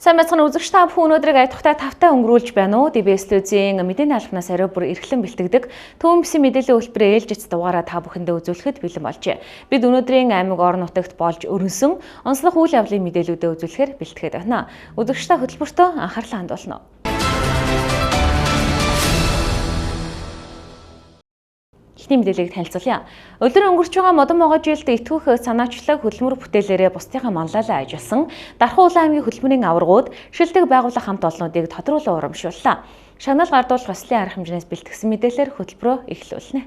Сайн байцгаана үзэгч та бүхэн өнөөдрийг аятухтай тавтай өнгөрүүлж байна уу? DBS телевизийн мэдээний албанаас ариу бүр эрхлэн бэлтгэдэг Түүн бисэн мэдээллийн хөтөлбөрийн ээлжит дугаараа та бүхэндээ үзүүлэхэд бэлэн болжээ. Бид өнөөдрийн аймаг орон нутагт болж өрнөсөн онцлог үйл явдлын мэдээллүүдээ үзүүлэхээр бэлтгээд байна. Үзэгч та хөтөлбөртөө анхаарлаа хандуулна. Эхний мэдээллийг танилцуулъя. Өдөр өнгөрч байгаа модон могой жилд итгэх санаачлаг хөдөлмөр бүтээлээрээ бусдынхаа манлайлан ажилласан Дархан Улаан аймгийн хөдөлмөрийн аваргууд шилдэг байгууллага хамт олнуудыг тодруулан урамшууллаа. Шагнал гардуулах ёслолын арга хэмжээнээс бэлтгэсэн мэдээлэлээр хөтөлбөрөө эхлүүлнэ.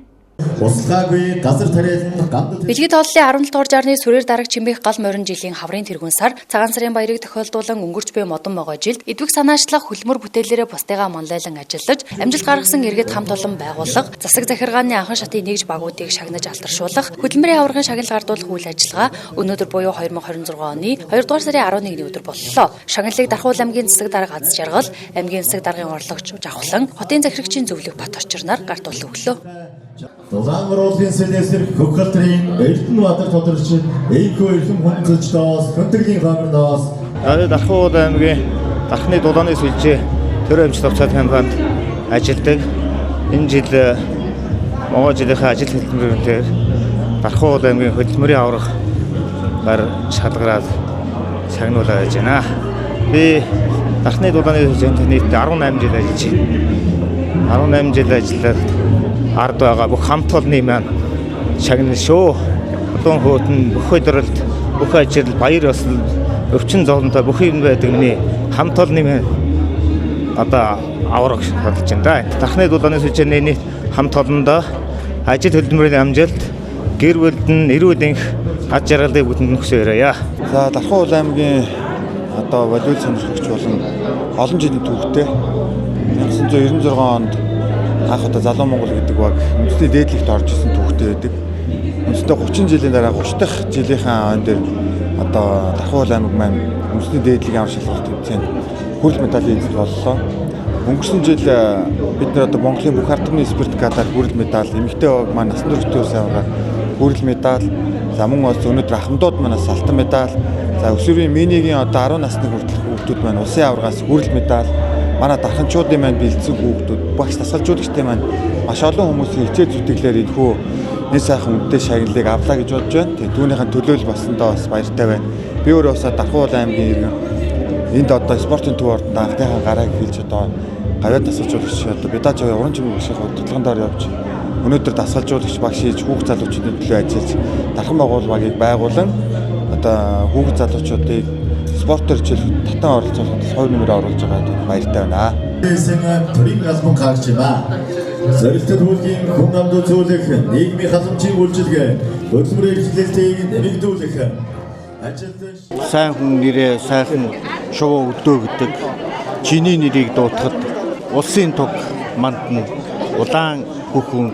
Услаагүй газар тариалан гамд Бэлгийн тооллын 17 дугаар жарны сүрээр дараг чимээх гал морин жилийн хаврын тэргүүн сар цагаан сарын баярыг тохиолдуулан өнгөрч буй модон могой жилд идэвх санаачлах хөдөлмөр бүтээлээрээ бусдыгаа манлайлан ажиллаж амжилт гаргасан иргэд хамт олон байгууллага засаг захиргааны анхан шатын нэгж багуудыг шагнаж алдаршуулах хөдөлмөрийн аваргын шагнал гардуулах үйл ажиллагаа өнөөдөр буюу 2026 оны 2 дугаар сарын 11-ний өдөр боллоо. Шагналыг Дархан аймгийн засаг дарга Аз Жаргал, аймгийн засаг даргын орлогч Жавхлан, хотын захирагчийн зөвлөх Бат Очирнаар гардуулан өглөө. Дулаан уруулын сэлээсэр хөх галтрын Эрдэнэбаатар тодорч эйхүү эрхэм хүндлэлтээс хөнтөглийн хоморноос Дархан Уул аймгийн Дархны дулааны сүлжээ төр амжилт авцаад компанид ажилладаг. Энэ жил Монгол жилийнхээ ажил хөдөлмөрөөр Дархан Уул аймгийн хөдөлмөрийн аварга гар шалгараад шагнуулаа байж байна. Би Дархны дулааны сүлжээнд нийтдээ 18 жил ажиллаж байна. 18 жил ажиллаад ард байгаа бүх хамт олонны маань шагнал шүү. Улаан хөтөн бүх өдрөлт, бүх ажил, баяр ёслол, өвчин зовлонтой бүх юм байдаг миний хамт олонны маань одоо авраг болж байна да. Дархны дулааны сүлжээний нийт хамт олондоо ажил хөдөлмөрийн амжилт, гэр бүлд нь эрүүл энх, ад жаргалыг бүтэнд нь хүсээрэй. За Дархан Уул аймгийн одоо волейбол сонирхогч болон олон жилийн түүхтэй 1996 онд анх одоо Залуу Монгол гэдэг баг үндэсний дээдлэгт орж исэн түүхтэй байдаг. Үндэсний 30 жилийн дараа 30 дахь жилийнхаа он дээр одоо Дархан Уул аймаг маань үндэсний дээдлэгийн ам шалралт тэмцээнд хүрэл медалийн эзэл боллоо. Өнгөрсөн жил бид нар одоо Монголын бүх ард түмний спорт галаар хүрэл медаль, эмэгтэй баг маань насан турш төвс аваргаар хүрэл медаль, за мөн бас өнөөдөр ахмадууд манаас алтан медаль, за өсвөрийн минигийн одоо 10 насны хүртэлх хүүхдүүд маань улсын аваргаас хүрэл медаль, манай дарханчуудын маань бэлдсэн хүүхдүүд, багш дасгалжуулагчдын маань маш олон хүмүүсийн хичээл зүтгэлээр энэхүү нэг сайхан үнэтэй шагналыг авлаа гэж бодож байна. Тэгээ түүнийхэн төлөөлөл болсондоо бас баяртай байна. Би өөрөө бас Дархан Уул аймгийн иргэн энд одоо спортын төв ордонд анхныхаа гарааг хэлж одоо гавьяа дасгалжуулагч одоо Бедаж уран чимэг багшийн удирдлагын доор явж өнөөдөр дасгалжуулагч багш хийж хүүхд залуучуудын төлөө ажиллаж Дархан байгуул багийг байгуулан одоо хүүхд залуучуудыг спортоор хичээл татан оролцуулахад хувь нэмрээ оруулж байгаа баяртай байна. Төрийн албан хаагчмаа. Зорилттой хүүлгийн хүн амд үзүүлэх нийгмийн халамжийн үйлчилгээ, хөдөлмөрийн эрхлэлтийг нэмэгдүүлэх ажилд сайн хүн нэрээ сайхан шувуу өдөө гэдэг чиний нэрийг дуутахад улсын туг мандна улаан бүхэн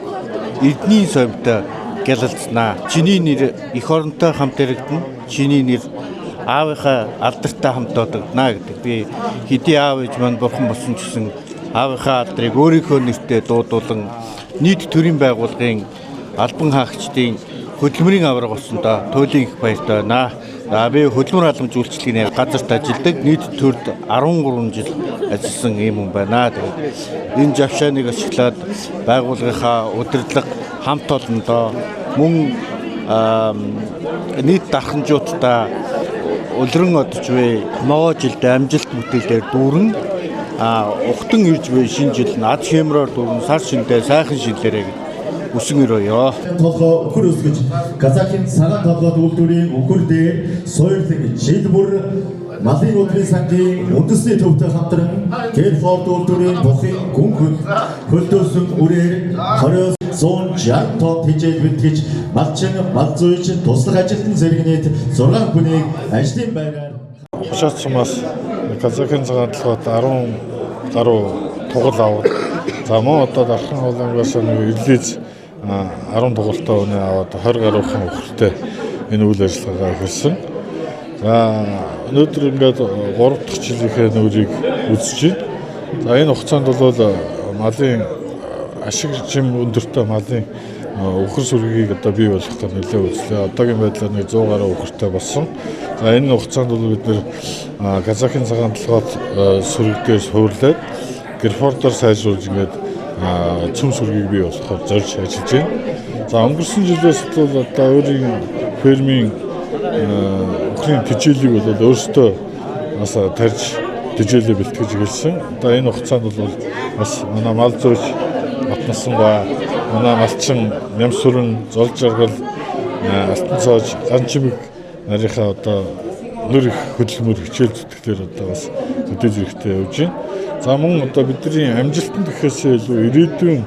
эдний сомтой гялалзнаа. Чиний нэр эх оронтой хамт яригдана. Чиний нэр аавынхаа алдартай хамт одогдно гэдэг. Би хэдий аав ээж маань бурхан болсон ч гэсэн аавынхаа алдрыг өөрийнхөө нэртэй дуудуулан нийт төрийн байгууллагын албан хаагчдын хөдөлмөрийн аварга болсондоо туйлын их баяртай байна. За би хөдөлмөр халамж үйлчилгээний газарт ажилладаг. Нийт төрд 13 жил ажилласан юм хүн байна. Тэгээд энэ завшааныг ашиглаад байгууллагынхаа удирдлага хамт олондоо мөн нийт дарханчуудаа улиран одож буй могоо жилдээ амжилт бүтээлээр дүүрэн ухтан ирж буй шинэ жил нь ад хямраар дүүрэн сар шиндээ сайхан шилээрээ гэж өсөн өрөөё. Толгой өхөр өсгөж Казахын цагаан толгойд үйлдвэрийн өхөр дээр суурлаг жил бүр малын өдрийн сангийн үндэсний төвтэй хамтран Гэрфорд үйлдвэрийн бухын гүн хөл хөлдөөсөн үрээр 20-160 тонн хичээл бэлтгэж малчин малзуйч туслах ажилтан зэрэг нийт 6 хүнийг ажлын байраар Хушаад сумаас Казахын цагаан толгойд 10 гаруй тугал аваад за мөн одоо Дархан Уул аймгаас нэг релиз 10 тугалтай үнэ аваад 20 гаруйхан өхөртэй энэ үйл ажиллагаагаа эхэлсэн. За өнөөдөр ингээд 3 дахь жилийнхээ нүрийг үзэж байна. За энэ хугацаанд бол малын ашиг жим өндөртэй малын Үхэр сүргийг одоо бий болгохоор нэлээд үзлээ. Одоогийн байдлаар нэг 100 гаруй үхэртэй болсон. За энэ хугацаанд бол бид нэр Казахын цагаан толгойд сүрэг дээр суурлаад Герфордоор сайжруулж ингээд цөм сүргийг бий болгохоор зорж ажиллаж байна. За өнгөрсөн жилээс бол одоо өөрийн фермийн үхрийн тэжээлийг бол өөрсдөө бас тарьж тэжээлээ бэлтгэж эхэлсэн. Одоо энэ хугацаанд бол бас манай мал зүйч Батнасангаа, манай малчин Нямсүрэн, Зол Жаргал, Алтан цоож, Ганчимэг нарийнхаа одоо нөр их хөдөлмөр хичээл зүтгэлээр одоо бас төдий зэрэгтэй явж байна. За мөн одоо бидний амжилтанд гэхээсээ илүү ирээдүйн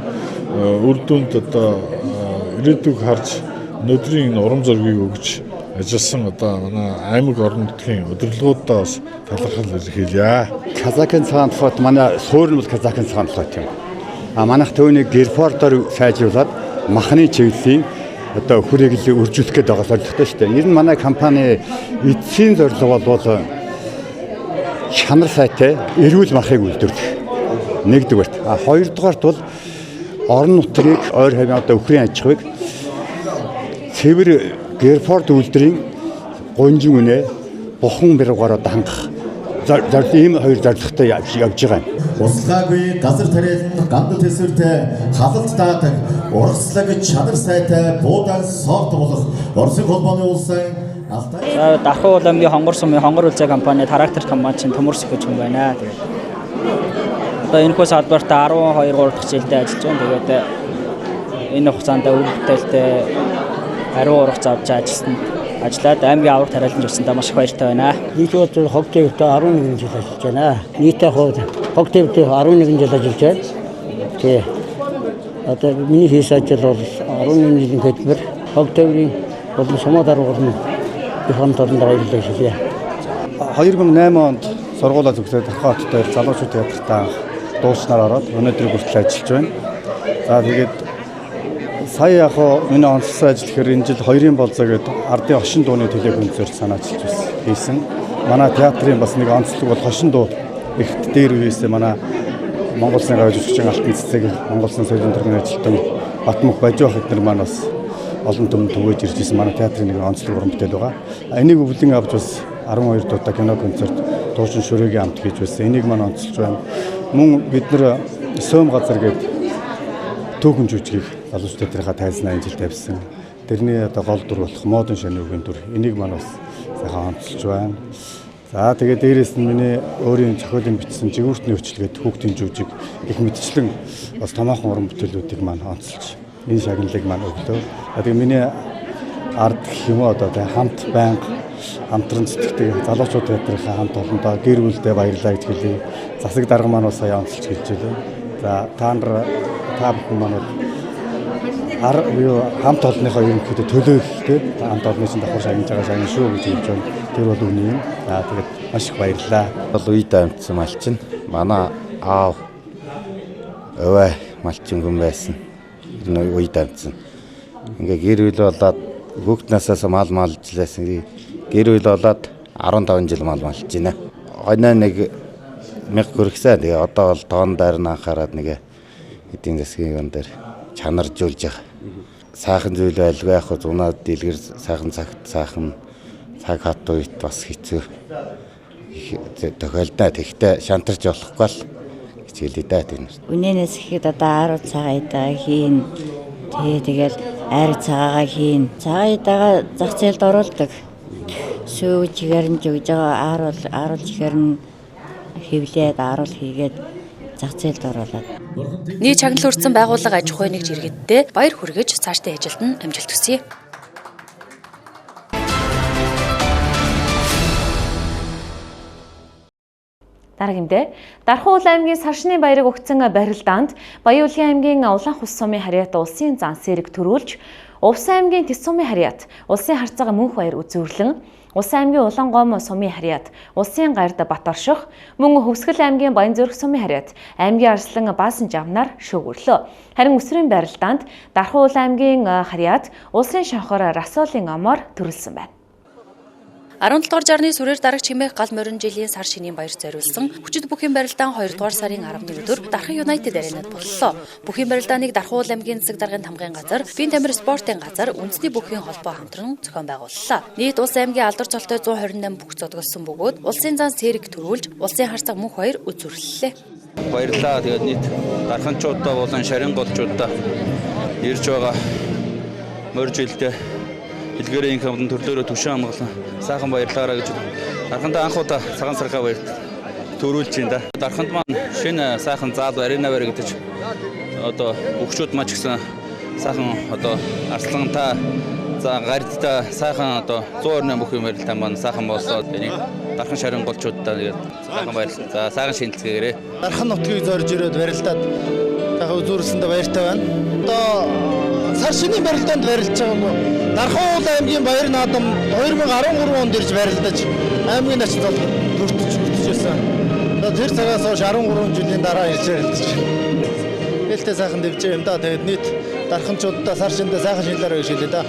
үр дүнд одоо ирээдүйг харж өнөөдрийн энэ урам зоригийг өгч ажилласан одоо манай аймаг орон нутгийн удирдлагуудаа бас талархал илэрхийлье. Казахын цагаан толгойт манай суурь нь бол Казахын цагаан толгойт юм. А манайх түүнийг Герфордоор сайжруулад махны чиглэлийн одоо үхрийг л үржүүлэх гээд байгаа зорилготой шүү дээ. Ер нь манай компани эцсийн зорилго бол чанар сайтай эрүүл махыг үйлдвэрлэх. Нэгдүгээрт. А хоёрдугаарт бол орон нутгийг ойр хавийн одоо үхрийн аж ахуйг цэвэр Герфорд үйлдвэрийн гунжин үнэ бухан бэргаар одоо хангах зорилго, ийм хоёр зорилготой явж байгаа юм. Услаагүй газар тариалан гандал төсвөртэй халалт даадаг урагслаг чанар сайтай буудан сорт болох Оросын холбооны улсын Алтай. За Дархан уул аймгийн Хонгор сумын Хонгор үлзий компани трактор компани төмөр сөхөж хүн байна. Тэгээд одоо энэхүү салбарт 12 3 дахь жилдээ ажиллаж байна. Тэгээд энэ хугацаанд үр бүтээлтэй ариун ургац авч ажилласан. Ажиллаад аймгийн авраг тариаланж өссөндөө маш их баяртай байна. Нийт бодвол хог тээвртэй 11 жил ажиллаж байна. Нийтээ хог тээвртэй 11 жил ажиллаж байна. Тий. Одоо миний хийсэн ажил бол 11 жилийн хөдөлмөр хог тээврийн болон сумаа даргуулна их хамт олонд баярлалаа хэлье. 2008 онд сургуулаа төгсөөд Дархан хот дээр залуучууд театртаа анх дуучнаар ороод өнөөдрийг хүртэл ажиллаж байна. За тэгээд сая яг хоо миний онцлсон ажил гэхээр энэ жил хоёрын болзоо гэдэг ардын хошин дууны телеконцерт санаачилж хийсэн. Манай театрын бас нэг онцлог бол хошин дуу их дээр үеэсээ манай Монгол Улсын гавь жүжигчин Алтан цэцэг, Монгол Улсын соёлын төргийн ажилтан Батмөх Бажуах эднэр маань бас олон түмэн түгээж ирж исэн манай театрын нэг онцлог уран бүтээл байгаа. Энийг өвлөн авч бас 12 удаа кино концерт дуучин шүрэгийн амт хийж байсан. Энийг маань онцолж байна. Мөн бид нэр сөөм газар гэдэг түүхэн жүжигийг залууч театрынхаа тайзнаа энэ жил тавьсан. Тэрний одоо гол дүр болох модон шаны үгийн дүр. Энийг маань бас сайхан онцолж байна. За тэгээд дээрээс нь миний өөрийн зохиолын бичсэн жигүүртний өчлөг гэдэг хүүхдийн жүжиг их мэтчлэн бас томоохон уран бүтээлүүдийг маань онцолж энэ шагналыг маань өглөө. Тэгээд миний ард гэх юм уу одоо тэ хамт байнга хамтран зүтгэдэг залуучууд театрынхаа хамт олондоо гэр бүлдээ баярлалаа гэж хэлье. Засаг дарга маань бас сая онцолж хэлж байлаа. За та нар та бүхэн маань бол хамт олонныхоо ерөнхийдөө төлөө ихтэй хамт олонны чинь давхар шагнаж байгаа шагнал шүү гэж хэлж байна. Тэр бол үнэн юм. За тэгээд маш их баярлалаа. Бол үед амтсан малчин манай аав өвөө малчин хүн байсан. Тэр нь үед амтсан. Ингээ гэр бүл болоод хүүхд насаас мал малжлаасан. Гэр бүл болоод 15 жил мал малж байна. Хойноо нэг 1000 хүргэсэн. Тэгээ одоо бол тоон дээр нь анхаарад нэг эдийн засгийн юм дээр чанаржуулж байгаа. Сайхан зүйл байлгүй яг хөө зунаа дэлгэр сайхан цагт сайхан цаг хат үед бас хэцүү тохиолдоо. Тэгтээ шантарч болохгүй л гэж хэлээ дээ тийм. Үнэнээс ихэд одоо 10 цагаа идаа хийн. Тэгэл айр цагаагаа хийн. Цагаа идаага зах зээлд оруулдаг. Сүүг чигээр нь жигж байгаа ааруул чигээр нь хевлээд ааруул хийгээд зах зээлд оруулаад. Нийт шагнал хүртсэн байгууллага аж ахуйн нэгж иргэддээ баяр хүргэж цаашдын ажилд нь амжилт хүсье. Дараагийн мэдээ. Дархан уул аймгийн саршны баярыг өгсөн барилдаанд Баян-Улгийн аймгийн Улаан хус сумын харьяат улсын зан сэрэг төрүүлж, Увсан аймгийн Тэс сумын харьяат улсын харцаага мөнх баяр үзүүрлэн, Улсын аймгийн Улаан гом сумын харьяат улсын гард бат орших, мөн Хөвсгөл аймгийн Баян-Зүрх сумын харьяат аймгийн арслан Баасан жавнаар шөөгөрлөө. Харин өсрийн барилдаанд Дархан уул аймгийн харьяат улсын шонхоор Расуулын омоор төрөлсөн байна. 17 дугаар жарны сүрээр дарагч хэмээх гал морин жилийн сар шинийн баяр зориулсан хүчит бүхийн барилдаан 2 дугаар сарын 11 өдөр Дархан Юнайтед аренад боллоо. Бүхийн барилдааныг Дархан уул аймгийн засаг даргын тамгын газар, Биеийн тамир спортын газар, үндэсний бүхийн холбоо хамтран зохион байгууллаа. Нийт улс аймгийн алдар цолтой 128 бүх зодголсон бөгөөд улсын зан сэрэг төрүүлж улсын харцаг мөнх хоёр үзүүрлэлээ. Баярлалаа. Тэгээд нийт дарханчуудаа болон шарын голчуудаа ирж байгаа морь жилдээ илгээрээ инх хамтан төрлөөрөө түшин амгалан сайхан баярлаараа гэж Дархандаа анх удаа цагаан сархаа баярт төрүүлж байна да. Дарханд маань шинэ сайхан заал арена баригдаж одоо өгчүүд маань ч гэсэн сайхан одоо арслантай за гаридтай сайхан одоо 128 бүх юм барилдаан маань сайхан боллоо. Энийг Дархан шарын голчуудаа тэгээд сайхан баярлалаа. За сайхан шинэлцгээгээрэй. Дархан нутгийг зорж ирээд барилдаад сайхан үзүүрсэндээ баяртай байна. Одоо сар шинийн барилдаанд барилж байгаагүй. Дархан уул аймгийн баяр наадам 2013 онд ирж барилдаж аймгийн начин золгод төртөж хүртэж байсан. Одоо тэр цагаас хойш 13 жилийн дараа ирж барилдаж. Нээлттэй сайхан дэвжээ юм да. Тэгээд нийт дарханчуудаа сар шиндээ сайхан шинэлээрэй гэж хэлье да.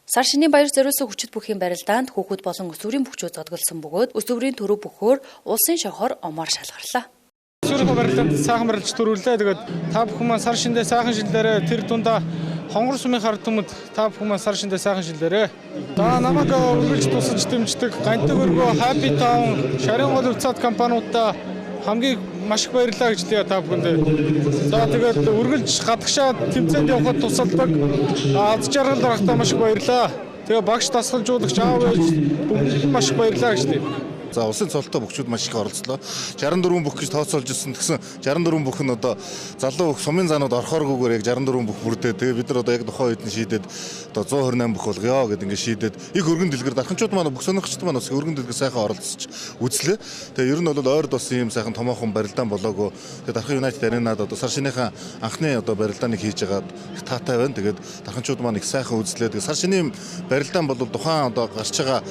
Сар шинийн баяр зориулсан хүчит бүхийн барилдаанд хүүхэд болон өсвөрийн бөхчүүд зодголсон бөгөөд өсвөрийн төрөв бөхөөр улсын шохор омоор шалгарлаа. Өсвөрийн барилдаанд сайхан барилж төрүүллээ. Тэгээд та бүхэн маань сар шиндээ сайхан шинэлээрэй. Тэр дундаа Хонгор сумын хард түмэд та бүхэн маань сар шиндээ сайхан шилдээрэй. За намайг үргэлж тусалж дэмждэг Гантаг өргөө, Happy Town, Шарын гол өвцөд компаниудаа хамгийн маш их баярлалаа гэж хэлье та бүхэндээ. За тэгээд үргэлж гадагшаа тэмцээнд явхад тусалдаг аз жаргал дарагтаа маш их баярлалаа. Тэгээ багш дасгалжуулагч аав ээж бүгдэнд маш их баярлалаа гэж хэлье. За улсын цолтой бөхчүүд маш их оролцлоо. 64 бөх гэж тооцоолж ирсэн. Тэгсэн 64 бөх нь одоо залуу бүх сумын заанууд орохооргүйгээр яг 64 бөх бүрдээ. Тэгээ бид нар одоо яг тухайн үед нь шийдээд одоо 128 бөх болгоё гэд ингээд шийдээд их өргөн дэлгэр дарханчууд маань бүх сонирхчид маань бас өргөн дэлгэр сайхан оролцож үзлээ. Тэгээ ер нь бол ойрд бас ийм сайхан томоохон барилдаан болоогүй. Тэгээ Дархан Юнайтед аренад одоо сар шинийхэн анхны одоо барилдааныг хийж байгаад их таатай байна. Тэгээд дарханчууд маань их сайхан үзлээ. Тэгээ сар шинийн барилдаан бол тухайн одоо гарч байгаа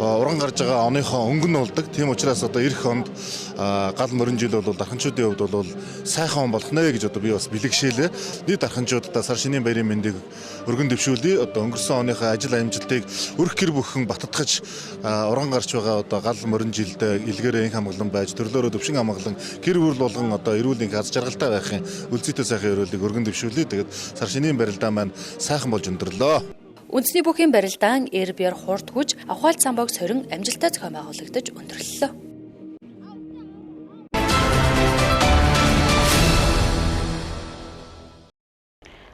уран гарч байгаа оныхоо өнгө нь болдог. Тийм учраас одоо эх онд гал морин жил бол дарханчуудын хувьд бол сайхан он болох нэ гэж одоо би бас бэлэгшээлээ. Нийт дарханчуудаа сар шинийн баярын мэндийг өргөн дэвшүүлье. Одоо өнгөрсөн оныхоо ажил амжилтыг өрх гэр бүхэн баттгаж уран гарч байгаа одоо гал морин жилдээ илгээрээ инх амгалан байж төрлөөрөө төвшин амгалан гэр бүл болгон одоо эрүүл инх аз жаргалтай байхын үлзийтэй сайхан өрөөлийг өргөн дэвшүүлье. Тэгээд сар шинийн барилдаан маань сайхан болж өндөрлөө. Үндэсний бүхийн барилдаан эр бэр хурд хүч авхаалт самбог сорин амжилттай зохион байгуулагдаж өндөрлөлөө.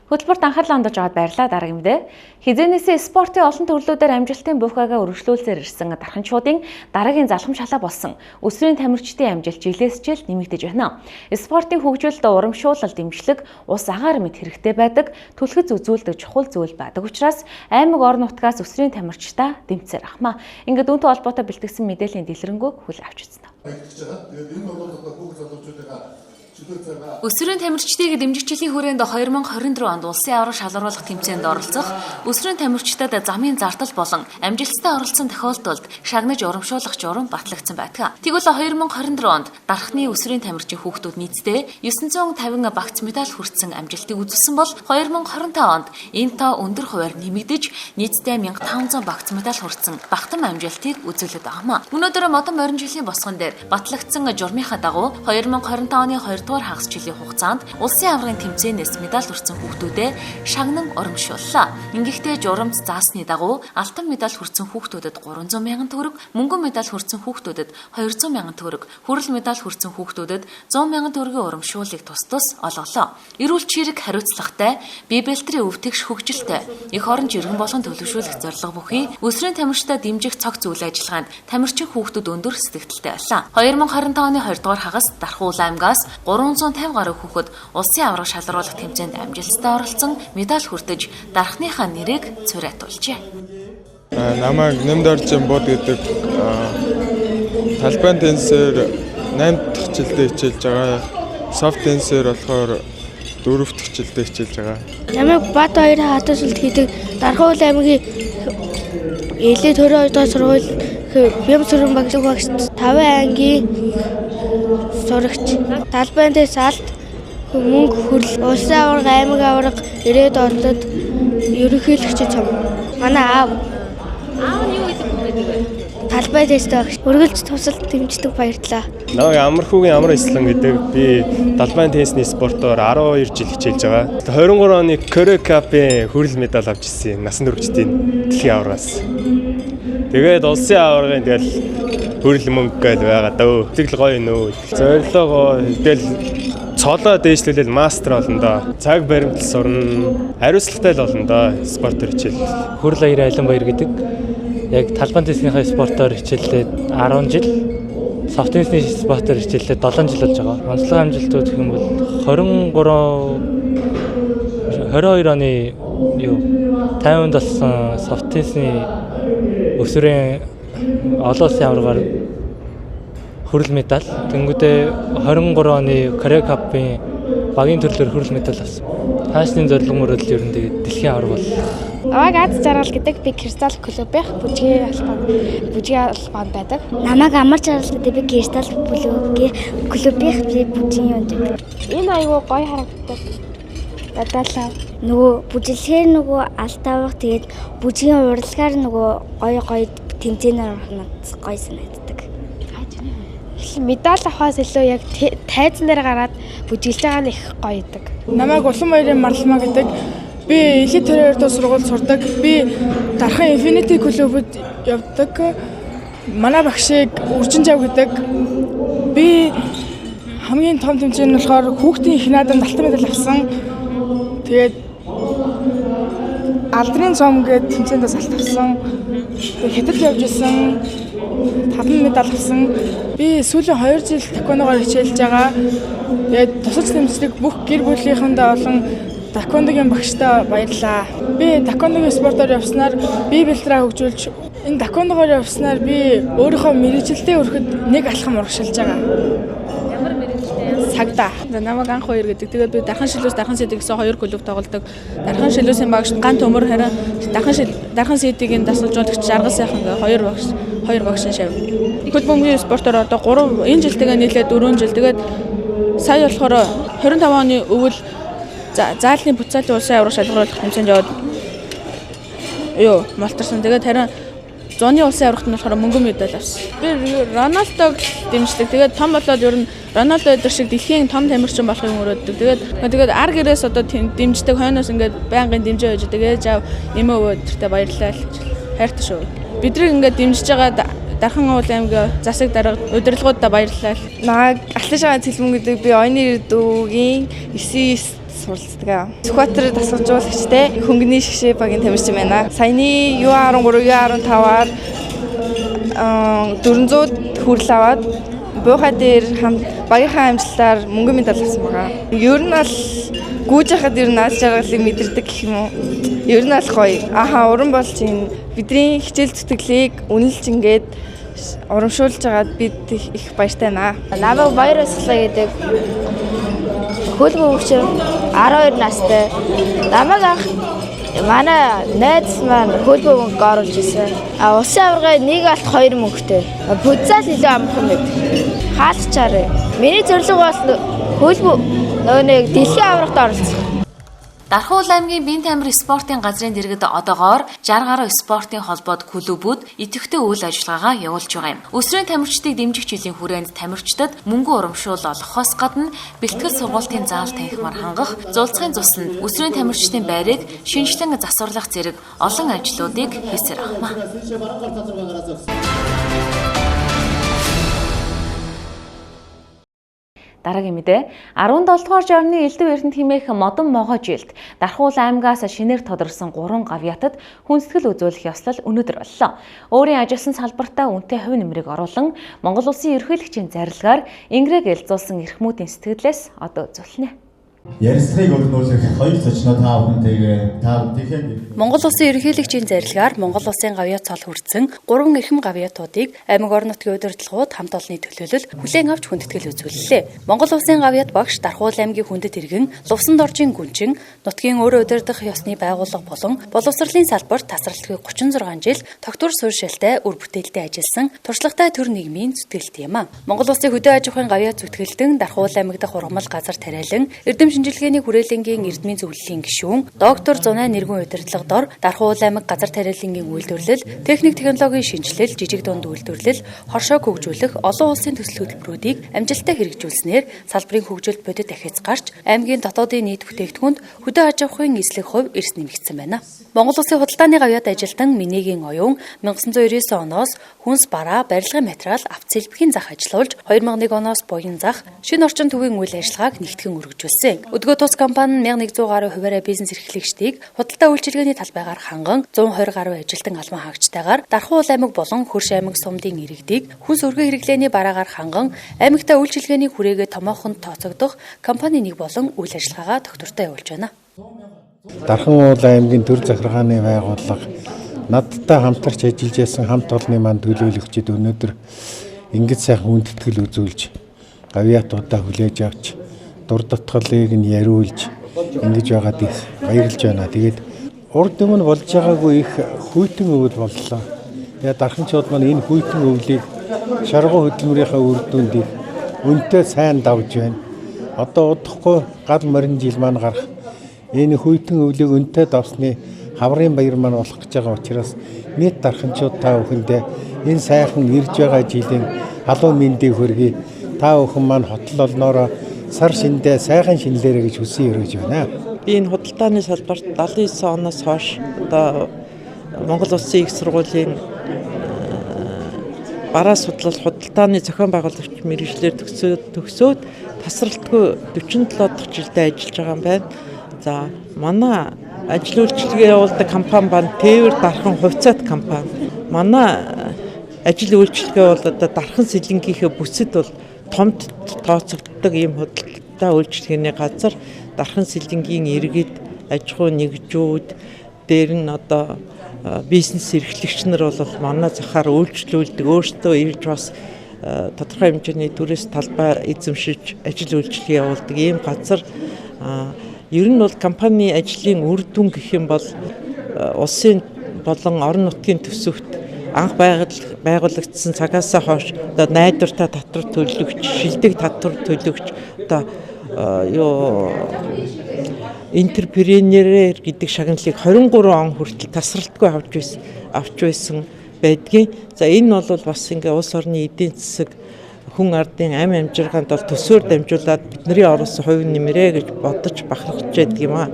Хөтөлбөрт анхаарлаа хандуулж аваад баярлалаа дараагийн мэдээ. Хизээнээсээ спортын олон төрлүүдээр амжилтын бухагаа өргөжлүүлсээр ирсэн дарханчуудын дараагийн залхам шалаа болсон өсвөрийн тамирчдын амжилт жилээс жил нэмэгдэж байна. Спортын хөгжүүлэлт урамшуулал дэмжлэг ус агаар мэт хэрэгтэй байдаг, түлхэц үзүүлдэг чухал зүйл байдаг учраас аймаг орон нутгаас өсвөрийн тамирчдаа дэмцээр ахмаа. Ингээд үүнтэй холбоотой бэлтгэсэн мэдээллийн дэлгэрэнгүй хүл авч үзнэ. Тэгээд энэ бол одоо хүүхд залуучуудыгаа Өсвөрийн тамирчдыг дэмжих жилийн хүрээнд 2024 онд улсын аварга шалгаруулах тэмцээнд оролцох өсвөрийн тамирчдад замын зардал болон амжилттай оролцсон тохиолдолд шагнаж урамшуулах журам батлагдсан байдаг. Тэгвэл 2024 онд Дархны өсвөрийн тамирчин хүүхдүүд нийтдээ 950 багц медаль хүртсэн амжилтыг үзүүлсэн бол 2025 онд энэ тоо өндөр хувиар нэмэгдэж нийтдээ 1500 багц медаль хүртсэн багтан амжилтыг үзүүлээд байгаа юм. Өнөөдөр модон морин жилийн босгон дээр батлагдсан журмынхаа дагуу 2025 оны 2 дугаар хагас жилийн хугацаанд улсын аваргын тэмцээнээс медаль хүртсэн хүүхдүүдэд шагнан урамшууллаа. Ингэхдээ журамд заасны дагуу алтан медаль хүртсэн хүүхдүүдэд 300 мянган төгрөг, мөнгөн медаль хүртсэн хүүхдүүдэд 200 мянган төгрөг, хүрэл медаль хүртсэн хүүхдүүдэд 100 мянган төгрөгийн урамшууллыг тус тус олголоо. Эрүүл чирэг хариуцлагатай, бие бэлтрийн өвтгш хөгжилтэй, эх орон жиргэн болгон төлөвшүүлэх зорилго бүхий өсвөрийн тамирчдаа дэмжих цогц үйл ажиллагаанд тамирчин хүүхдүүд өндөр сэтгэлтэй байлаа. 2025 оны 2 дугаар хагас Дархуул аймгаас 350 гаруй хүүхэд улсын аварга шалгаруулах тэмцээнд амжилттай оролцсон медаль хүртэж дархныхаа нэрийг цураатуулжээ. Намайг Нэмдоржин бод гэдэг талбайн теннисээр 8 дахь жилдээ хичээлж байгаа. Софт теннисээр болохоор 4 дахь жилдээ хичээлж байгаа. Намайг Бат хоёр хатасалт хийдэг Дархуул аймгийн Элит 22 дугаар сургууль Бямсүрэн багш 5 ангийн сурагч. Талбайн дээс алт мөнгө хүрэл улсын аварга, аймаг аварга, ирээд одод ерөнхийлөгч чам. Манай аав. Аав нь юу гэдэг хүн байдаг вэ? Талбай тесттэй багш. Үргэлж тусалд дэмждэг, баярлалаа. Намайг Амархүүгийн Амар Ислан гэдэг. Би далбайн теннисний спортоор 12 жил хичээлж байгаа. 23 оны Korea Cup-ын хүрэл медаль авч ирсэн. Насан туршидтын дэлхийн аваргаас. Тэгээд улсын аваргын тэгэл хүрэл мөнгө гээл байгаа дөө. Тэгэл гоё нөө. Зорилгоо тэгэл цолоо дээшлүүлэл мастер болно доо. Цаг баримтал сурна. Хариуцлагатай л болно доо. Спортоор хичээл. Хүрэл аяр Айлан баяр гэдэг. Яг талбайн теннисийнхээ спортоор хичээллээд 10 жил, soft теннисний спортоор хичээллээд 7 жил болж байгаа. Онцлог амжилтууд гэх юм бол 23 22 оны юу 50-нд болсон soft теннисний өсвөрийн олон улсын аваргаар хүрэл медаль. Тэнгүүдээ 23 оны Korea Cup-ын багийн төрлөөр хүрэл медаль авсан. Хаашны зорилго мөрөдөл ер нь тэгээд дэлхийн аварга бол. Намайг Аз жаргал гэдэг, би Кристалл клубынх бүжгийн албанд байдаг. Намайг Амар жаргал гэдэг, би Кристалл клубынх би бүжгийн юунд байдаг. Энэ айгүй гоё харагддаг. Надад нөгөө бүжиглэхээр нөгөө алт авах, тэгээд бүжгийн урлагаар нөгөө гоё гоё тэмцээнээр орох надад гоё санагддаг. Медаль авахаас илүү яг тайзан дээр гараад бүжиглэж байгаа нь их гоё идэг. Намайг Улам баярын Марлмаа гэдэг. Би Элит 22 дугаар сургуульд сурдаг. Би Дархан Infinity клубд явдаг. Манай багшийг Үржин жав гэдэг. Би хамгийн том тэмцээн нь болохоор хүүхдийн их наадам алтан медаль авсан. Тэгээд алдрын цом гэдэг тэмцээнд бас алт авсан. Тэгээд Хятад явж исэн. 5 медаль авсан. Би сүүлийн 2 жил таквондогоор хичээлж байгаа. Тэгээд тусалж дэмждэг бүх гэр бүлийнхэндээ болон таквондогийн багштай баярлалаа. Би таквондогийн спортоор явснаар бие бэлтрээ хөгжүүлж, энэ таквондогоор явснаар би өөрийнхөө мэргэжилдээ хүрэхэд нэг алхам урагшилж байгаа. Ямар мэргэжилтэй? Цагдаа. Намайг анх хоёр гэдэг. Тэгээд би Дархан шилүүс, Дархан сэдэг гэсэн хоёр клуб тоглодог. Дархан шилүүсийн багш Ган Төмөр, харин Дархан сэдигийн дасгалжуулагч Жаргал сайхан гэх хоёр багшийн шав. Хөл бөмбөгийн спортоор одоо 3 энэ жилтэйгээ нийлээд 4 жил. Тэгээд сая болохоор 25 оны өвөл заалны буцаалын улсын аварга шалгаруулах тэмцээнд яваад юу мултарсан. Тэгээд харин зуны улсын аваргад нь болохоор мөнгөн медаль авсан. Би Роналдог дэмждэг. Тэгээд том болоод ер нь Роналдо өдр шиг дэлхийн том тамирчин болохыг мөрөөддөг. Тэгээд ар гэрээс одоо дэмждэг, хойноос ингээд байнгын дэмжээ байж байдаг. Ээж аав, эмээ өвөө өдөртөө баярлалаа л гэж. Хайртай шүү. Бидрийг ингээд дэмжиж байгаа Дархан уул аймгийн засаг дарга удирдлагуудаа баярлалаа. Намайг Алтан шагаан цэлмэн гэдэг, би Оюуны Эрдүүгийн 9 суралцдаг. Сүхбаатар дасгалжуулагчтай хөнгөний шгшээ багийн тамирчин байна. Саяны U13, U15-аар 400 хүрэл аваад буйхаа дээр багийнхаа амжилтаар мөнгөн медаль авсан байгаа. Ер нь бол гүйж хахад ер нь аз жаргалыг мэдэрдэг гэх юм уу. Ер нь бол гоё. Аха, уран болж энэ бидний хичээл зүтгэлийг үнэлж ингээд урамшуулж байгаад бид их баяртай байна. Намайг Баяр Баясгалаа гэдэг. Хөл бөмбөгч, 12 настай. Намайг анх манай найз маань хөл бөмбөг оруулж ирсэн. А улсын аваргын нэг алт 2 мөнгөтэй. Футзал илүү амархан байд. Хаалчаарэ. Миний зорилго бол хөл нөгөө нэг дэлхийн аваргад оролцох. Дархан уул аймгийн Бие тамир спортын газрын дэргэд одоогоор 60 гаруй спортын холбоод клубүүд идэвхтэй үйл ажиллагаагаа явуулж байгаа юм. Өсвөрийн тамирчдыг дэмжих жилийн хүрээнд тамирчдад мөнгөн урамшуул олгохоос гадна бэлтгэл сургуулийн заал танхимаар хангах, зулцхын цуснд өсвөрийн тамирчдын байрыг шинэчлэн засварлах зэрэг олон ажлуудыг хийсээр байна. Дараагийн мэдээ, 17 дугаар жорны Элдв Эрдэнэт хэмээх модон могой жилд Дархуул аймгаас шинээр тодорсон 3 гавьяатад хүндэтгэл үзүүлэх ёслол өнөөдөр боллоо. Өөрийн ажилласан салбартаа үнэтэй хувь нэмрийг оруулан Монгол улсын ерөнхийлөгчийн зарилгаар Ингрэг элзүүлсэн эрхмүүдийн сэтгэлээс одоо үзүүлнэ. Ярилцлагыг өрнүүлэх хоёр зочноо та бүхэнтэйгээ та бүхнийхээ Монгол улсын ерөнхийлөгчийн зарилгаар Монгол улсын гавьяат цол хүртсэн 3 эрхэм гавьяатуудыг аймаг орон нутгийн удирдлагууд хамт олонны төлөөлөл хүлээн авч хүндэтгэл үзүүллээ. Монгол улсын гавьяат багш Дархуул аймгийн хүндэт иргэн Лувсан доржийн гүнчин нутгийн өөрөө удирдах ёсны байгууллага болон боловсролын салбарт тасралтгүй 36 жил тогтвор суурьшилтай үр бүтээлтэй ажилласан туршлагатай төр нийгмийн зүтгэлт юм а. Монгол улсын хөдөө аж ахуйн гавьяат зүтгэлтэн Дархуул аймаг дахь ургамал газар тариалан эрдэм шинжилгээний хүрээлэнгийн эрдмийн зөвлөлийн гишүүн, доктор Зунай нэргүн удирдлага дор Дархан уул аймаг газар тариалангийн үйлдвэрлэл, техник технологийн шинжилэл, жижиг дунд үйлдвэрлэл, хоршоог хөгжүүлэх олон улсын төсөл хөтөлбөрүүдийг амжилттай хэрэгжүүлснээр салбарын хөгжилд бодит ахиц гарч, аймгийн дотоодын нийт бүтээгдэхүүнд хөдөө аж ахуйн эслэг хувь эрс нэмэгдсэн байна. Монгол Улсын худалдааны гавьяат ажилтан Минегийн оюун 1999 оноос хүнс бараа, барилгын материал, авто сэлбэхийн зах ажилуулж 2001 оноос буян зах, шинэ орчин төвийн үйл ажиллагааг нэгтгэн өргөжүүлсэн. Өдгөө тус компани 1100 гаруй хувиараа бизнес эрхлэгчдийг худалдаа үйлчилгээний талбайгаар ханган 120 гаруй ажилтан албан хаагчтайгаар Дархан уул аймаг болон Хөрш аймаг сумдын иргэдийг хүнс өргөн хэрэглээний бараагаар ханган аймагтаа үйлчилгээний хүрээгээ томоохонд тооцогдох компани нэг болон үйл ажиллагаагаа тогтвортой явуулж байна. Дархан уул аймгийн төр захиргааны байгууллага надтай хамтарч ажиллаж байсан хамт олонны маань төлөөлөгчид өнөөдөр ингэж сайхан хүндэтгэл үзүүлж гавьяатуудаа хүлээж авч дур дутгалыг нь яриулж ингэж байгаад их баярлж байна. Тэгээд урд өмнө болж байгаагүй их хүйтэн өвөл боллоо. Тэгээд дарханчууд маань энэ хүйтэн өвлийг шаргуу хөдөлмөрийнхөө үр дүнд их үнэтэй сайн давж байна. Одоо удахгүй гал морин жил маань гарах энэ хүйтэн өвлийг үнэтэй давсны хаврын баяр маань болох гэж байгаа учраас нийт дарханчууд та бүхэндээ энэ сайхан ирж байгаа жилийн халуун мэндийг хүргэе. Та бүхэн маань хотол олноороо сар шиндээ сайхан шинэлээрэй гэж хүсэн өрөөж байна. Би энэ худалдааны салбарт 79 оноос хойш одоо Монгол Улсын их сургуулийн бараа судлал худалдааны зохион байгуулагч мэргэжлээр төгсөөд тасралтгүй 47 дахь жилдээ ажиллаж байгаа юм байна. За манай ажил үйлчилгээ явуулдаг компани байна. Тээвэр дархан хувьцаат компани. Манай ажил үйлчилгээ бол одоо дархан сэлэнгийнхээ бүсэд бол томд тооцогддог ийм худалдаа үйлчилгээний газар дархан сэлэнгийн иргэд, аж ахуй нэгжүүд дээр нь одоо бизнес эрхлэгч нар бол манай захаар үйлчлүүлдэг, өөрсдөө ирж бас тодорхой хэмжээний түрээс талбай эзэмшиж ажил үйлчилгээ явуулдаг ийм газар. Ер нь бол компани ажлын үр дүн гэх юм бол улсын болон орон нутгийн төсөвт анх байгуулагдсан цагаасаа хойш одоо найдвартай татвар төлөгч, шилдэг татвар төлөгч, одоо юу энтерпренерээр гэдэг шагналыг 23 он хүртэл тасралтгүй авч байсан байдгийн. За энэ бол бас ингээ улс орны эдийн засаг хүн ардын ам амжиргаанд бол төсөөр дамжуулаад бидний оруулсан хувь нэмрээ гэж бодож бахархаж байдаг юм аа.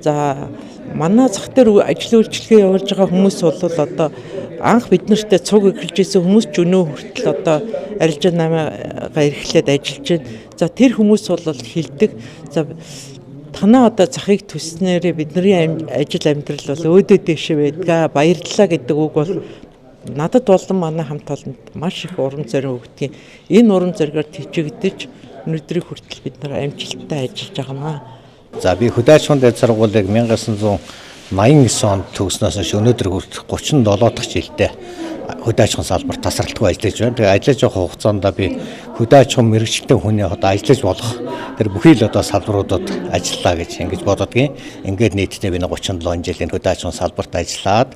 За манай зах дээр ажил үйлчилгээ явуулж байгаа хүмүүс бол одоо анх бид нартай цуг эхэлж исэн хүмүүс ч өнөө хүртэл одоо арилжаа 8-гаа эрхлээд ажиллаж байна. За тэр хүмүүс бол хилдэг. За танаа одоо захыг төснөөрээ бидний ажил амьдрал бол өөдөө дэшээ байдгаа. Баярлалаа гэдэг үг бол надад болон манай хамт олонд маш их урам зориг өгдөг. Энэ урам зоригоор тэжигдэж өнөөдрийг хүртэл бид нар амжилттай ажиллаж байгаа маа. За би хөдөө аж ахуйн дэд сургуулийг 1989 онд төгснөөс хойш өнөөдөр хүртэл 37 дахь жилдээ хөдөө аж ахуйн салбарт тасралтгүй ажиллаж байна. Тэгээ ажиллаж байгаа хугацаанд би хөдөө аж ахуйн мэргэжилтэн хүний одоо ажиллаж болох тэр бүхий л одоо салбаруудад ажиллаа гэж ингэж боддгийн. Ингээд нийтдээ би 37 жилийн хөдөө аж ахуйн салбарт ажиллаад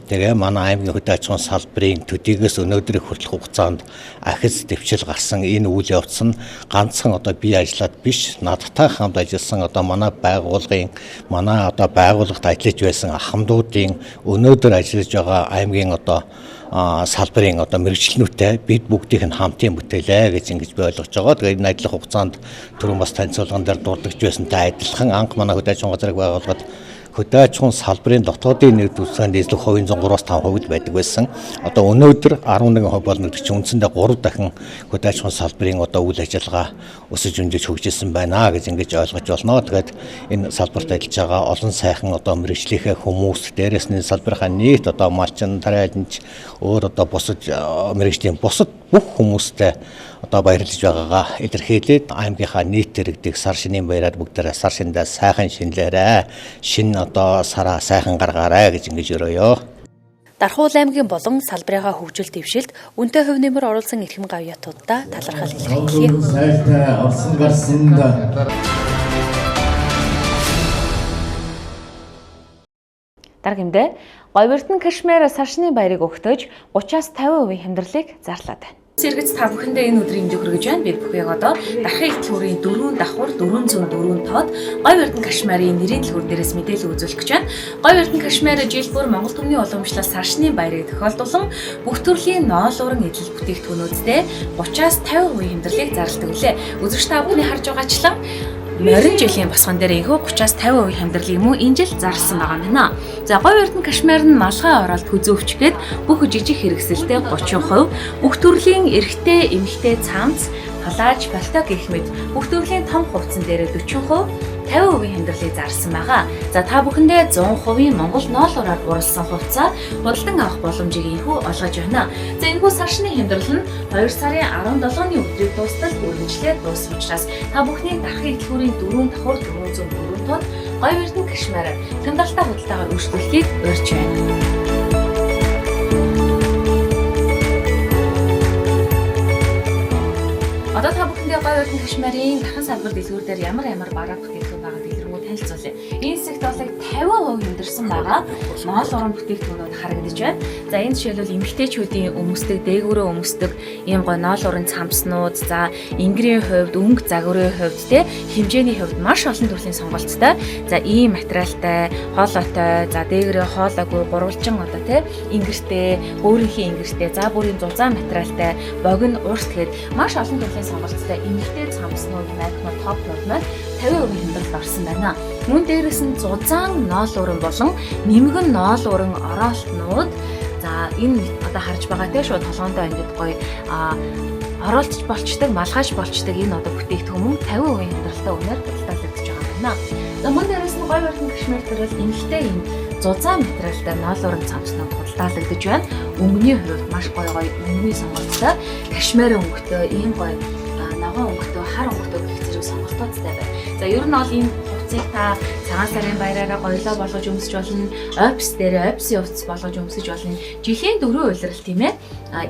тэгээ манай аймгийн хөдөө аж ахуйн салбарын төдийгөөс өнөөдрийн хүртэлх хугацаанд ахиц дэвшил гарсан энэ үйл явц нь ганцхан одоо би ажиллаад биш, надтай хамт ажилласан одоо манай байгууллагын манай одоо байгууллагт ажиллаж байсан ахмадуудын өнөөдөр ажиллаж байгаа аймгийн одоо салбарын одоо мэргэжилтнүүдтэй бид бүгдийнх нь хамтын бүтээлээ гэж ингэж би ойлгож байгаа. Тэгээ энэ ажиллах хугацаанд түрүүн бас танилцуулган дээр дурддагч байсантай адилхан анх манай хөдөө аж ахуйн газрыг байгуулахад хөдөө аж ахуйн салбарын дотоодын нэр дэвсгэрийн нийслэх хувийн 3-5% байдаг байсан. Одоо өнөөдөр 11% болно гэдэг чинь үндсэндээ 3 дахин хөдөө аж ахуйн салбарын одоо үйл ажиллагаа өсөж өндөж хөгжилсөн байна гэж ингэж ойлгож болно. Тэгээд энэ салбарт ажиллаж байгаа олон сайхан одоо мэргэжлийнхээ хүмүүс, дээрээс нь салбарынхаа нийт одоо малчин, тариаланч, өөр одоо бусад мэргэжлийн бусад бүх хүмүүстэй одоо баярлаж байгаагаа илэрхийлээд аймгийнхаа нийт иргэдийг сар шинийн баяраар бүгдээрээ сар шиндээ сайхан шинэлээрэй, шинэ одоо сараа сайхан гаргаарай гэж ингэж өрөөё. Дархан уул аймгийн болон салбарынхаа хөгжил дэвшилд үнэтэй хувь нэмэр оруулсан эрхэм гавьяатуудаа талархал илэрхийлье. Сайтай орсон гарсанд Даргимдээ Говьэрдэн Кашмир сар шинийн баярыг өгтөж 30-аас 50% хямдралыг зарлаад байна. Сэргэц та бүхэндээ энэ өдрийн мэндийг хүргэж байна. Бид бүхэн яг одоо Дархын их дэлгүүрийн 4 давхар 404 тоод Говь Эрдэнэ Кашмирын нэрийн дэлгүүр дээрээс мэдээлэл үзүүлэх гэж байна. Говь Эрдэнэ Кашмир жил бүр Монгол түмний уламжлал саршны баярыг тохиолдуулан бүх төрлийн ноолууран эдлэл бүтээгдэхүүнүүдтэй 30-аас 50% хямдралыг зарладаг үлээ. Үзэгч та бүхний харж байгаачлан морин жилийн босгон дээр энэхүү 30-аас 50% хямдралыг мөн энэ жил зарласан байгаа юм байна. За Говь Эрдэнэ Кашмир нь малгай оролт хүзүүвч гээд бүх жижиг хэрэгсэлтэй 30%, бүх төрлийн эрэгтэй, эмэгтэй цамц, коллаж, пальто гэх мэт бүх төрлийн том хувцсан дээр 40%, 50% хямдралыг зарласан байгаа. За та бүхэндээ 100% Монгол ноолуураар уралсан хувцас худалдан авах боломжийг энэхүү олгож байна. За энэхүү саршны хямдрал нь 2 сарын 17-ны өдрийг дуустал үргэлжлээд дуусах учраас та бүхний Дархын их дэлгүүрийн 4 давхар 404 тоод Говь Эрдэнэ Кашмир хямдралтай худалдаагаар үйлчлүүлэхийг урьж байна. Одоо та бүхэндээ Говь Эрдэнэ Кашмирын Дархан салбар дэлгүүр дээр ямар ямар бараа бүтээгдэхүүн байгаа дэлгэрэнгүй танилцуулъя. Энэ хэсэгт бол 50% хямдарсан байгаа ноол уран бүтээгдэхүүнүүд харагдаж байна. За энэ жишээлбэл эмэгтэйчүүдийн өмсдөг, дээгүүрээ өмсдөг ийм гой ноол уран цамцнууд, за ингэрийн хувьд, өнгө загварын хувьд те хэмжээний хувьд маш олон төрлийн сонголттой. За ийм материалтай, хоолойтой, за дээгүүрээ хоолойгүй гурвалжин одоо те ингэртэй, өөрийнхөө ингэртэй, за бүрийн зузаан материалтай, богино, урт гээд маш олон төрлийн сонголттой эмэгтэй цамцнууд, майкнууд, топнууд маань 50% хямдралд орсон байна. Мөн дээрээс нь зузаан ноол уран болон нэмгэн ноол уран ороолтнууд, за энэ одоо харж байгаа те шууд толгоондоо ингэж гоё ороолтч болчдөг, малгайч болчдөг энэ одоо бүтээгдэхүүн мөн 50% хямдралтай үнээр худалдаалагдаж байгаа юм байна. За мөн дээрээс нь Говь Эрдэнэ Кашмир дээр бол эмэгтэй энэ зузаан материалтай ноол уран цамцнууд худалдаалагдаж байна. Өнгөний хувьд маш гоё гоё өнгөний сонголттой, кашмир өнгөтэй, ийм гоё ногоон өнгөтэй, хар өнгөтэй гэх зэрэг сонголтуудтай байна. За ер нь бол энэ хувцсыг та цагаан сарын баяраараа гоёлоо болгож өмсөж болно. Офис дээр офисын хувцас болгож өмсөж болно. Жилийн 4 улирал тийм ээ.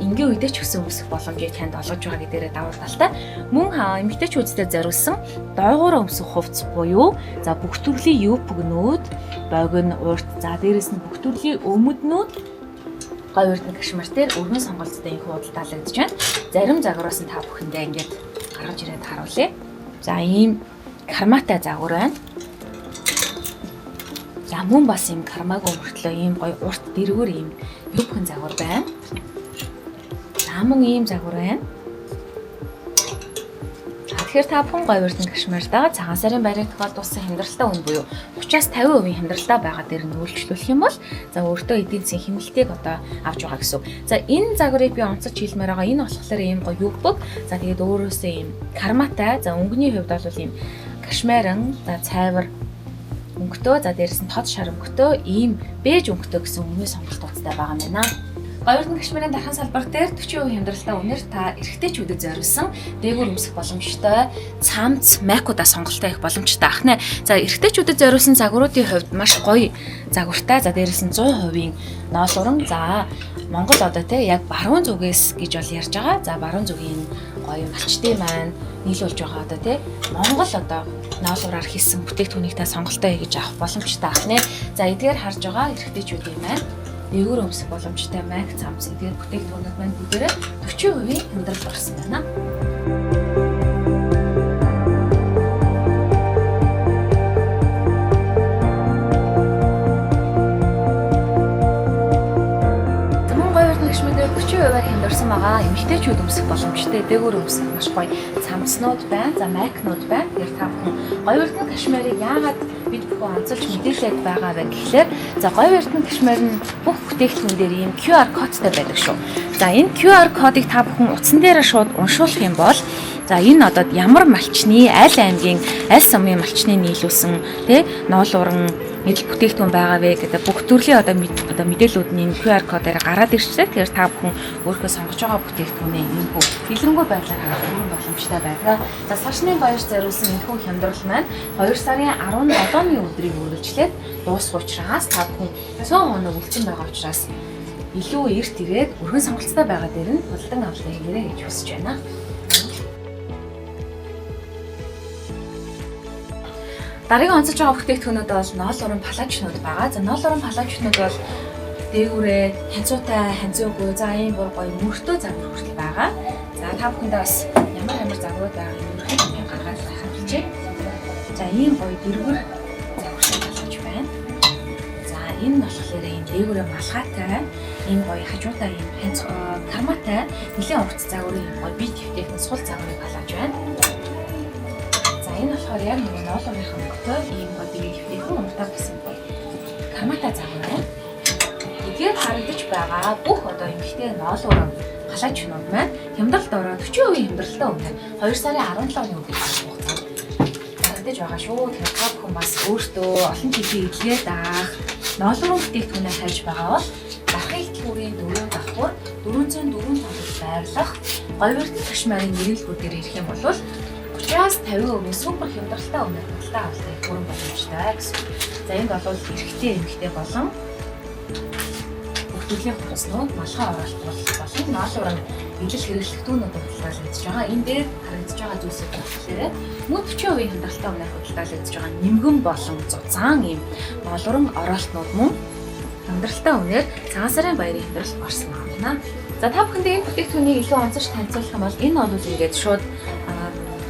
Энгийн үедээ ч гэсэн өмсөх боломжийг танд олгож байгаа гэдгээрээ давуу талтай. Мөн эмэгтэйчүүдтэй зориулсан доогуур өмсөх хувцас буюу за бүх төрлийн юбкнүүд, богино, урт, за дээрээс нь бүх төрлийн өмднүүд Говь Эрдэнэ Кашмир дээр өргөн сонголттой энэхүү худалдаалагдаж байна. Зарим загвараас нь та бүхэндээ ингээд гаргаж ирээд харуулъя. За ийм карматай загвар байна. За мөн бас ийм кармаагүй мөртлөө ийм гоё урт дэргүүр ийм юбкэн загвар байна. За мөн ийм загвар байна. Тэгэхээр та бүхэн Говь Эрдэнэ Кашмирдаа цагаан сарын баярыг тохиолдуулсан хямдралтай үн буюу 30-аас 50% хямдралтай байгаа дээр нь үйлчлүүлэх юм бол за өөртөө эдийн засгийн хэмнэлтийг одоо авч байгаа гэсэн үг. За энэ загварыг би онцолж хэлмээр байгаа. Энэ болохоор ийм гоё юбк. За тэгээд өөрөөсөө ийм карматай. За өнгөний хувьд бол ийм кашмиран, за цайвар өнгөтэй, за дээрээс нь тод шар өнгөтэй, ийм бэж өнгөтэй гэсэн өнгөний сонголтуудтай байгаа юм байна. Говь Эрдэнэ Кашмирын Дархан салбар дээр 40% хямдралтай үнээр та эрэгтэйчүүдэд зориулсан дээгүүр өмсөх боломжтой цамц, майкуудаа сонголттой их боломжтой ах нэ. За эрэгтэйчүүдэд зориулсан загваруудын хувьд маш гоё загвартай. За дээрээс нь 100% ноол уран. За Монгол одоо те яг баруун зүгээс гэж бол ярьж байгаа. За баруун зүгийн гоё малчтын маань нийлүүлж байгаа одоо те Монгол одоо ноол ураар хийсэн бүтээгдэхүүнийг та сонголттой хийж авах боломжтой ах нэ. За эдгээр харж байгаа эрэгтэйчүүдийн маань дээгүүр өмсөх боломжтой майк цамц эдгээр бүтээгдэхүүнүүд маань бүгдээрээ 40% хямдралд орсон байна. Мөн Говь Эрдэнэ Кашмир дээр 40%-аар хямдарсан байгаа. Эмэгтэйчүүд өмсөх боломжтой дээгүүр өмсөх маш гоё цамцнууд байна. За майкнууд байна. Тэгэхээр та бүхэн Говь Эрдэнэ Кашмирыг яагаад бид бүхэн онцолж мэдээлээд байгаа вэ гэхлээр за Говь Эрдэнэ Кашмир нь бүх бүтээгдэхүүн дээр ийм QR кодтой байдаг шүү. За энэ QR кодыг та бүхэн утсан дээрээ шууд уншуулах юм бол за энэ одоо ямар малчны, аль аймгийн, аль сумын малчны нийлүүлсэн тэ ноол уран эдэл бүтээгдэхүүн байгаа вэ гэдэг бүх төрлийн одоо мэдээллүүд нь энэ QR кодоор гараад ирчихлээ. Тэгэхээр та бүхэн өөрийнхөө сонгож байгаа бүтээгдэхүүнээ энэхүү дэлгэрэнгүй байдлаар харах бүрэн боломжтой байдаг. За саршны баяр зориулсан энэхүү хямдрал маань 2 сарын 17-ны өдрийг үргэлжлээд дуусах учраас та бүхэн 100 хоног үлдсэн байгаа учраас илүү эрт ирээд өргөн сонголттой байгаа дээр нь худалдан авалт хийгээрэй гэж хүсэж байна. Дараагийн онцолж байгаа бүтээгдэхүүнүүд бол ноол уран палажнууд байгаа. За ноол уран палажнууд бол Дээгүүрээ ханцуутай, ханцуугүй, за ийм бүр гоё мөртөө загвар хүртэл байгаа. За та бүхэндээ бас ямар ямар загварууд байгааг ерөнхийдөө би гаргаад байхад хэлжээ. За ийм гоё дэргэр загвар шиг болгож байна. За энэ нь болохоор ийм дээгүүрээ малгайтай, ийм гоё хажуудаа ийм ханц карматай нэлээд урт загварын ийм гоё бие твтэйхэн сул загварыг балааж байна. За энэ болохоор яг нөгөө ноолуурынхаа мөнгөтэй ийм гоё бие твтэйхэн уртаа бас юм гоё карматай загвар байна. Эдгээр харагдаж байгаа бүх одоо эмэгтэй ноолуурын халаачнууд маань хямдралд ороод 40% хямдралтай өмнө 2 сарын 17-ны өдөр хугацаанд харагдаж байгаа шүү. Тэгэхээр та бүхэн бас өөртөө олон жилийн эдлгээ даах ноолуурын бүтээгдэхүүнээ хайж байгаа бол Дархын дэлгүүрийн 4 давхар 404 тоглолт байрлах Говь Эрдэнэ Кашмирын нэрнэлгүүд дээр ирэх юм бол 30-аас 50% супер хямдралтай өмнө худалдаа авалтыг бүрэн боломжтой гэсэн. За энд бол эрэгтэй эмэгтэй болон бүх төрлийн хувцснууд, малгай оролт болон ноолуурын эдлэл хэрэглэгдэхүүнүүд худалдаалагдж байгаа. Энэ дээр харагдаж байгаа зүйлсүүд болохоор мөн 40% хямдралтай өмнө худалдаалагдж байгаа нимгэн болон зузаан ийм ноолуурын оролтнууд мөн хямдралтай үнээр цагаан сарын баярын хямдрал орсон байна. За та бүхэндээ энэ бүтээгдэхүүнийг илүү онцож танилцуулах юм бол энэ бол ингээд шууд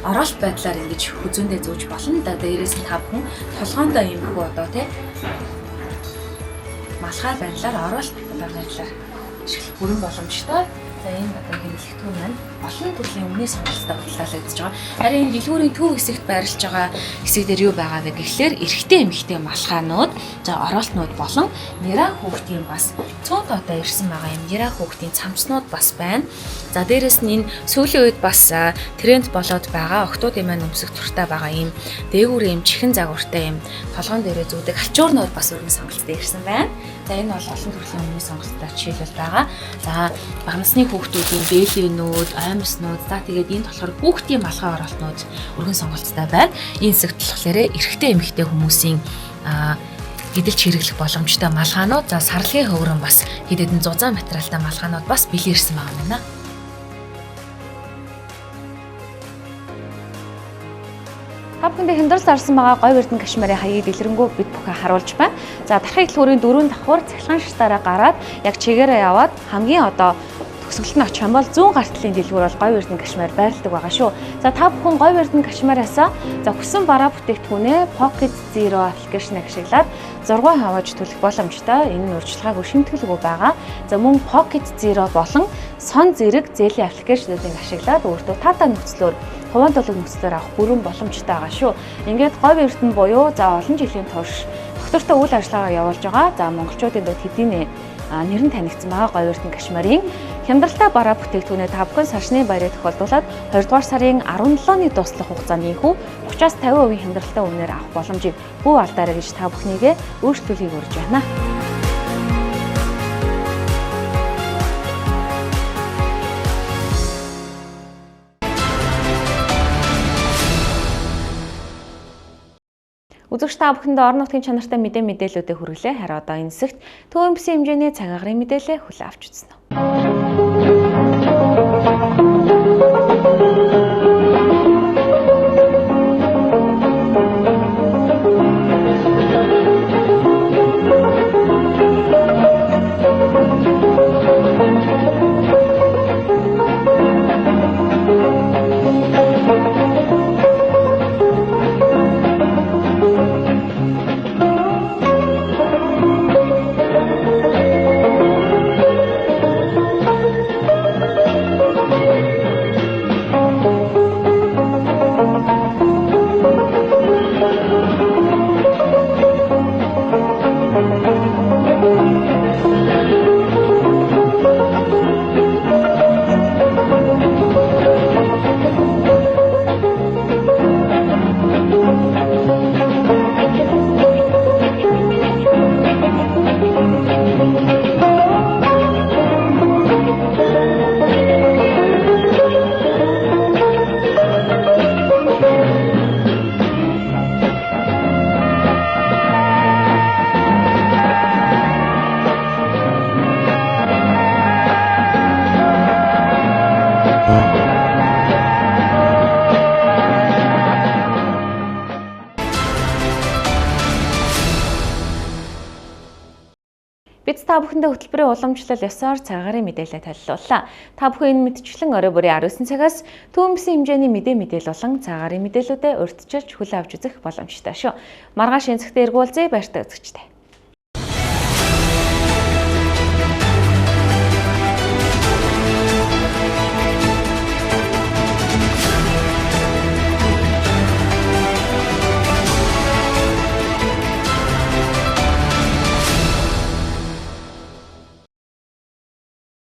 оролт байдлаар ингэж хүзүүндээ зүүж болно. Да дээрээс нь та бүхэн толгоондоо ийм хүү одоо тий малгай байдлаар оролт одоо байдлаар ашиглах бүрэн боломжтой. За энэ одоо хэрэглэгдэхүүн маань олон төрлийн өмнө сонголттой худалдаалагдж байгаа. Харин энэ дэлгүүрийн төв хэсэгт байрлаж байгаа хэсэг дээр юу байгаа вэ гэхлээр эрэгтэй эмэгтэй малгайнууд, за оролтнууд болон нэраа хүүхдийн бас цөөн тоотой ирсэн байгаа юм. Нэраа хүүхдийн цамцнууд бас байна. За дээрэс нь энэ сүүлийн үед бас тренд болоод байгаа охтуудын маань өмсөх туртай байгаа ийм дээгүүр ийм чихэн загвартай ийм толгоон дээрээ зүүдэг альчуурнууд бас өргөн сонголттой ирсэн байна. За энэ бол олон төрлийн өмнө сонголттой жишээлбэл байгаа. За бага насны хүүхдүүдийн бээлийнүүд, аймснууд, за тэгээд энд болохоор хүүхдийн малгай оролтнууд өргөн сонголттой байна. Энэ хэсэгт болохоор эрэгтэй эмэгтэй хүмүүсийн эдэлж хэрэглэх боломжтой малгайнууд, за сарлгийн хөврөн бас хэд хэдэн зузаан материалтай малгайнууд бас бэлэн ирсэн байгаа юм байна. Та бүхэндээ хямдралд орсон байгаа Говь Эрдэнэ Кашмирын хаягийг дэлгэрэнгүй бид бүхэн харуулж байна. За Дархын дэлгүүрийн 4 давхар цахилгаан шартаараа гараад яг чигээрээ яваад хамгийн одоо төгсгөлт нь очих юм бол зүүн гар талын дэлгүүр бол Говь Эрдэнэ Кашмир байрладаг байгаа шүү. За та бүхэн Говь Эрдэнэ Кашмираас за хүссэн бараа бүтээгдэхүүнээ Pocket Zero аппликейшнийг ашиглаад 6 хавааж төлөх боломжтой. Энэ нь урьдчилгаагүй шимтгэлгүй байгаа. За мөн Pocket Zero болон сон зэрэг зээлийн аппликейшнуудыг ашиглаад өөртөө таатай нөхцлөөр хувийн төлөв нөхцлөөр авах бүрэн боломжтой байгаа шүү. Ингээд Говь Эрдэнэ буюу за олон жилийн турш доктортой үйл ажиллагаа явуулж байгаа. За монголчуудын дунд хэдийнэ нэр нь танигдсан байгаа Говь Эрдэнэ Кашмирын хямдралтай бараа бүтээгдэхүүнээ та бүхэн саршны баярыг тохиолдуулаад 20 дугаар сарын 17-ны дуслах хугацаанд инхүү 30-аас 50% хямдралтай үнээр авах боломжийг бүү алдаарай гэж та бүхнийгээ өөрчлөлийг урьж байна. Үзэгч та бүхэнд орон нутгийн чанартай мэдээллүүдээ хүргэлээ. Харин одоо энэ хэсэгт Төв өмсөн хэмжээний цаг агарын мэдээлэл хүлээн авч үзнэ. та бүхэндээ хөтөлбөрийн уламжлал ёсоор цагаарын мэдээлэл танилцууллаа. Та бүхэн энэ мэдчлэн орой бүрийн 19 цагаас түүмсэн хэмжээний мэдээ мэдээлэл болон цагаарын мэдээлүүдэд урьдчилж хүлээн авч үзэх боломжтой шүү. Маргааш энэ цагт эргүүлзээ баяртай үзэгчтэй.